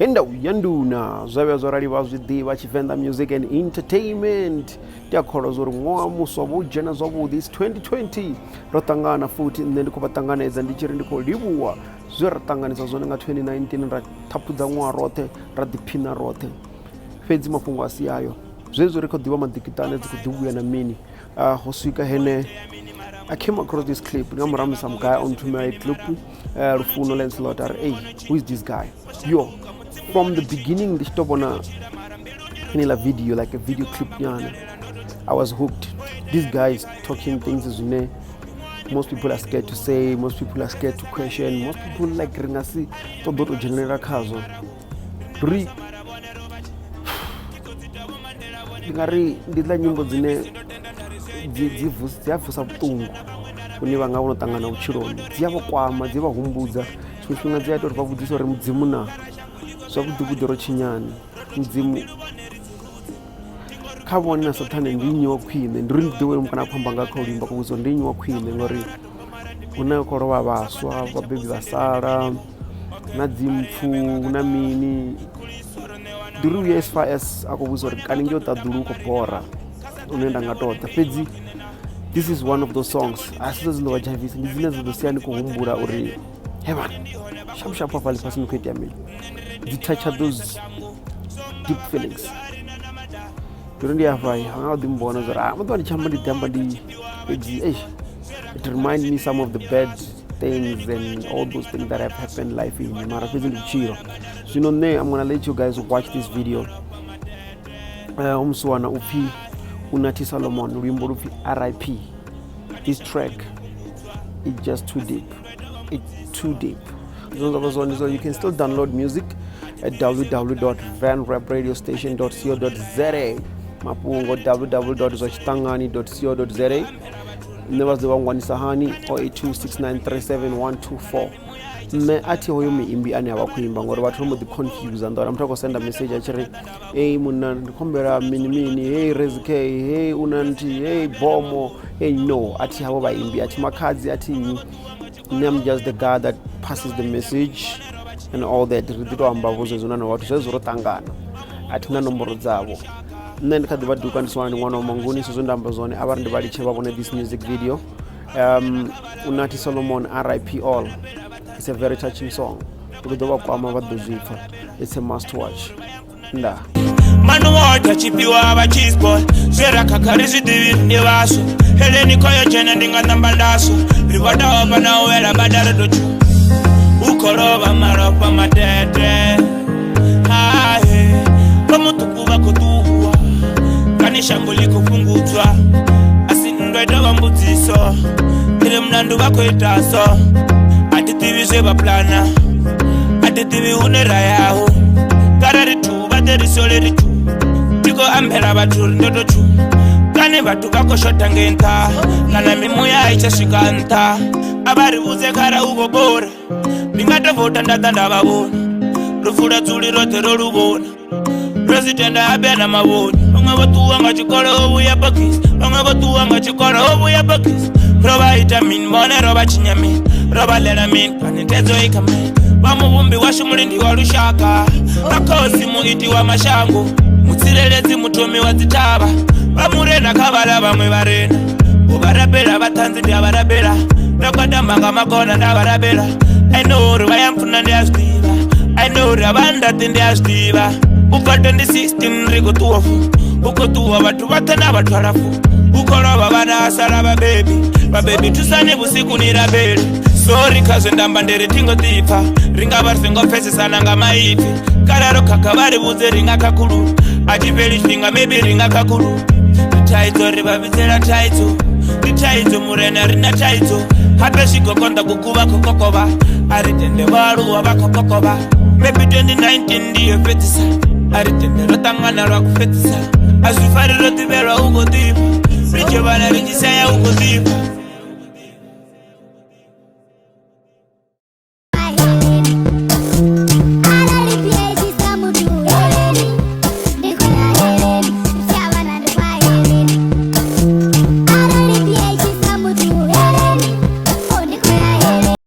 Henda ya nduna zwa vhuya zwa rali vha zwi ḓivha Tshivenḓa Music and Entertainment. Ndi a kholwa zwa uri ṅwaha muswa vho dzhena zwavhuḓi, it's 2020. Ro ṱangana futhi, nṋe ndi khou vha ṱanganedza ndi tshi ri ndi khou livhuwa zwe ra ṱanganisa zwone nga 2019, ra ṱhaphudza ṅwaha roṱhe, ra ḓiphina roṱhe. Fhedzi mafhungo a si ayo, zwezwi ri khou ḓivha maḓikiṱane dzi khou ḓi vhuya na mini. Ho swika hene I came across this clip nga murahu musi some guy on nthumela i clip, Lufuno Lancelot, a ri, "Hey, who is this guy?" Yo, from the beginning ndi tshi to vhona heneiḽa video, like a video clip nyana, I was hooked. This guy is talking things zwine most people are scared to say, most people are scared to question, most people like ri nga si ṱoḓa u tou dzhenelela khazwo. Ri ndi nga ri ndi ḽa nyimbo dzine dzi a vusa vhuṱungu vhune vha nga vho no ṱangana vhutshiloni, dzi a vha kwama, dzi vha humbudza tshiṅwe tshifhinga, dzi a ita uri vha vhudzise uri Mudzimu na zwavhuḓi vhuḓi ro tshinyani, Mudzimu kha vhone na Sathane ndi nnyi wa khwine. Ndi uri ndi ḓivhe uri mukana a khou amba nga kha luimba khou vhudzisa uri ndi nnyi wa khwine, ngori hu na khou lovha vhaswa, vhabebi vha sala na dzimpfu na mini. Ndi uri uye as far as a khou vhudzisa uri kani ngeo ṱaḓulu u khou bora une nda nga tou ḓa. Fhedzi this is one of those songs, a si dzi ḓo vha dzhavisa, ndi dzine dza ḓo sia ni khou humbula uri he vhana shapu shapu afha ḽifhasini khou itea mini. Dzi toucha those deep feelings. Ndi uri ndi afha vha nga ḓi mbona zwa uri ah maḓuvha ndi tshi amba ndi ḓi amba ndi fhedzi eish, it remind me some of the bad things and all those things that have happened life ini, mara fhedzi ndi vhutshilo. Zwino nṋe I'm gonna let you guys watch this video. Umusiwana upfi Unathi Solomon, luimbo lupfi RIP. This track is just too deep, it's too deep. Zwine zwa vha zwone, so you can still download music at www.vanrapradiostation.co.za, mafhungo www.zwatshitangani.co.za. Nṋe vha ḓo vha ngwanisa hani 0826937124. Nṋe a thi hoyo muimbi ane a vha khou imba, ngori vhathu vha mbo ḓi confuse nda muthu a khou senda message a tshi ri, "Hey munna, ndi khombela mini mini, hey Rezk, hey Unanti, hey Bomo, hey." No, a thi havho vhaimbi, a thi Makhadzi, a thi nnyi. Nṋe I'm just the guy that passes the message and all that. Ri ḓi to amba vho zwezwo na vhathu zwezwo ro ṱangana, a thi na nomboro dzavho. Nṋe ndi kha ḓi vha duka, ndi siwana ndi ṅwana wa Manguni. So zwe nda amba zwone, a vha ri ndi vha litshe vha vhone this music video, Unathi Solomon, RIP all. It's a very touching song, lu ḓo vha kwama, vha ḓo zwi pfa. It's a must watch. Ndaa. Manu wotha tshifhiwa vha tshispo zwe ra khakha ri zwi ḓivhi ndi vhaswa heleni khoyo dzhena ndi nga namba ndaswa ri vho tou ofha na u wela bada ri tou tshu u khou lovha malofha matete ahe vha muṱuku vha khou ṱuwa kani shango ḽi khou fhungudzwa a si nndwa ita vha mbudziso ire mulandu vha khou ita so a thi ḓivhi zwe vha plana, a thi ḓivhi hune ra yaho kara ri thu vha ḓe ri sole ri thu ndi khou ambela vhathu ri ndo to tshu kani vhathu vha khou shotha ngei nṱha kana mimuya a i tsha swika nṱha a vha ri vhudze khara u khou bora ndi nga to vouta nda ḓa nda vha vhona lufu lwa dzuli roṱhe ro lu vhona ro zwi tenda habe na mavhoni. Vhaṅwe vho ṱuwa nga tshikolo ho vhuya bogisi, vhaṅwe vho ṱuwa nga tshikolo ho vhuya bogisi. Ro vha ita mini vhone, ro vha tshinya mini, ro vha ḽela mini kani thedzo i kha mini? Vha muvhumbi washu, mulindi wa lushaka, vha khosi, muiti wa mashango, mutsireledzi, muthomi wa dzithavha, vha murena kha vhala vhaṅwe vharena u vha rabela vha ṱhanzi ndi a vha rabela nda gwadama nga makona nda vha rabela. I know uri vha ya mpfuna, ndi a zwi ḓivha. I know uri a vha ndaṱi, ndi a zwi ḓivha. U bva 2016 ri khou ṱuwa fu u khou ṱuwa vhathu vhoṱhe na vhathu alafu u khou lovha vhana a sala vhabebi. Vhabebi thusani vhusiku ni rabele. Sorry kha zwe ndamba, ndi ri thingo ḓipfa ri nga vha ri songo pfesesana nga maipfi kararo khakha vha ri vhudze ri nga khakhulula a tshi fheli tshifhinga, maybe ri nga khakhulula. Ndi thaidzo ri vha vhidzela thaidzo, ndi thaidzo murena, ri na thaidzo habe zwi khou konḓa kukuvha khou kokovha a ri tende vhaaluwa vha khou kokovha. Maybe 2019 ndi yo fhedzisa, a ri tende ro ṱangana lwa u fhedzisa, a zwi fari ro ḓivhelwa u khou ḓifha ri tshi vhala ri tshi saya u khou ḓifha.